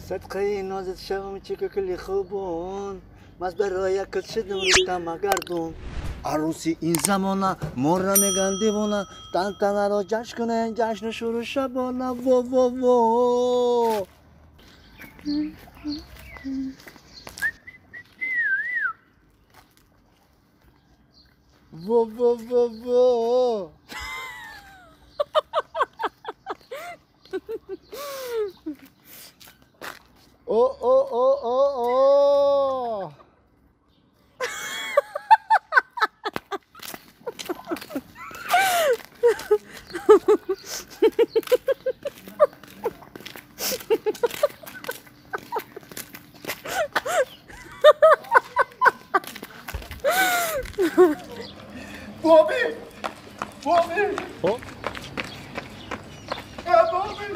Садқаи нозат шавам чикакли хубон, маз барои якт шудам рӯтама гардун. Арӯси ин замона моро меган девона, тантанаро ҷашн кунем ҷашну шуру шабона. Во во во. Во во во во. О о о о о. Bobby! Bobby! Oh? Yeah, Bobby!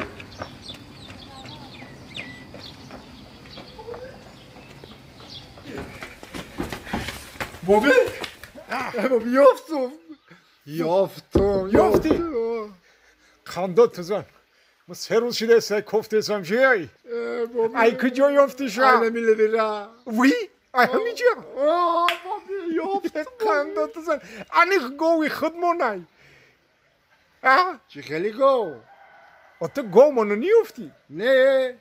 Bobby? Bobby, ёфтум! Ёфтум! Ёфтӣ? Хандо тузан. Мо се рӯз шидаест кофтесам чиай? Ай куҷо ёфтиша? Ай намилевира. Вуй? Ай ҳамиҷа? Bobby, ёфтум! Хандо тузан. Аниқ гови худмонай. А? Чӣ хеле гов? А ту говмоно ниёфтӣ? Не.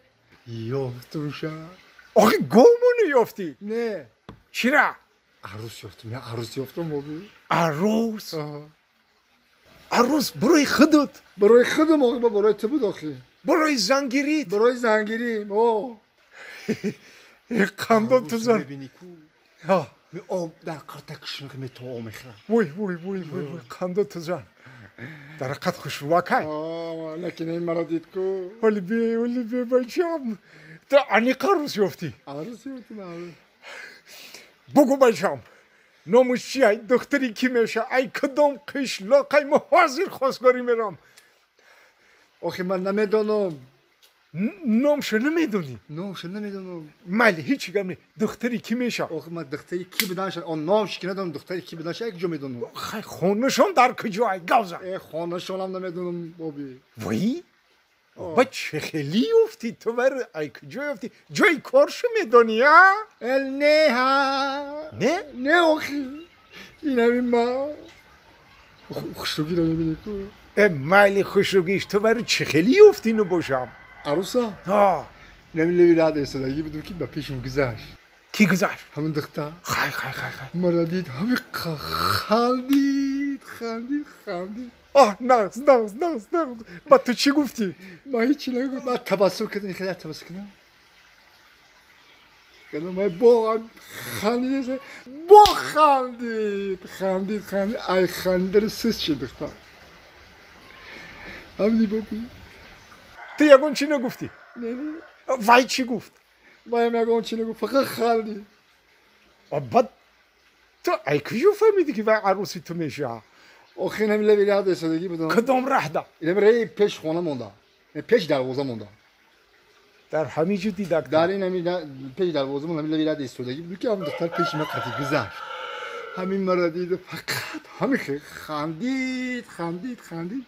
Ёфтумша. Охи говмоно ёфтӣ? Не. Чира? Арӯс ёфтум, я арӯс ёфтум, Bobby. Арӯс? Арӯс барои худат? Барои худам, охи, барои ту буд, охи. Барои зангирит? Барои зангирим, о. Қандо тузан. Мебини ку? Об дар қарта кишнақ метоо мехӯрам. Вой, вой, вой, вой, вой, қандо тузан. Дар ҳақиқат хушрӯакай. Лекин ин маро дид ку. Оли бе, оли бе, бачам. Ту аниқ арӯс ёфтӣ? Арӯс ёфтум, арӯс. Бугӯ бачам, номуш чиай, духтари кӣ меша, ай кадом қишлоқай, мо ҳозир хостгорӣ мерам. Охи ман намедонам. Номшо намедонӣ? Номшо намедонам. Майли, ҳеҷ гап не, духтари кӣ меша? Охи ман духтари кӣ буданша, он номш ки надонам, духтари кӣ буданша як ҷо медонам. Хай, хонашон дар куҷо ай, гавза? Э, хонашонам намедонам, Боби. Вой? Ба чӣ хеле ёфтӣ ту бар ай куҷо ёфтӣ? Ҷои коршо медонӣ, а? Э, не ҳа. Не? Не, охи. Инами ма. Хушрӯгиро мебинӣ ку? Э, майли хушрӯгиш, ту бар чӣ хеле ёфтӣ ину бошам? Арӯса? Ҳа. Инами леви рад истодагӣ будум ки ба пешам гузашт. Кӣ гузашт? Ҳамин духтар. Хай, хай, хай, хай. Маро дид, ҳами хандид, хандид, хандид. Оҳ, нағз, нағз, нағз, нағз. Ба ту чӣ гуфтӣ? Ман ҳеҷ чӣ нагуфтам. Ман табассум кардам, хеле табассум кардам. Кардам, ман бо хандид, бо хандид, хандид, хандид. Ай хандари сус шуд духтар. Ҳамини Боби. Ту ягон чӣ нагуфтӣ? Не, не. Вай чӣ гуфт? Вайам ягон чӣ нагуфт, фақат хандид. Баъд ту ай куҷо фаҳмидӣ ки вай арӯси ту мешавад? Охи инами леви рад истодагӣ будам. Кадом раҳда? Инами раи пеш хона монда. Пеш дарвоза монда. Дар ҳамин ҷо дидак? Дар инами пеш дарвоза монда, ҳамин леви рад истодагӣ буд ки ҳамин духтар пеши ман қатӣ гузашт. Ҳамин маро дид, фақат ҳамин хандид, хандид, хандид.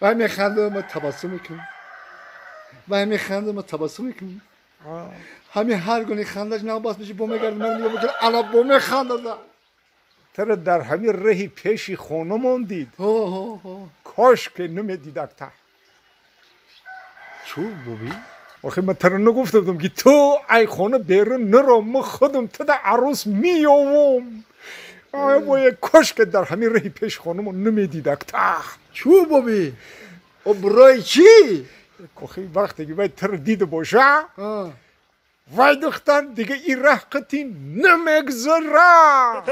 Вай механдад, ман табассум мекунам. Вай механдад, ман табассум мекунам. Ҳамин ҳар гоҳи хандаш навбаст меши, бо мегардам, ман нигоҳ мекунам, ана бо механдад. Туро дар ҳамин раҳи пеши хонамон дид. Кош ки намедидакта. Чӯ, Боби? Охи ман туро нагуфта будам ки ту ай хона берун наро, ман худам туда арӯс меёвам. Ай вой, кош ки дар ҳамин раҳи пеши хонамон намедидакта. Чӯ, Боби? О, барои чӣ? Охи вақте ки вай туро дида боша, вай духтар дига ин раҳ қатӣ намегзара.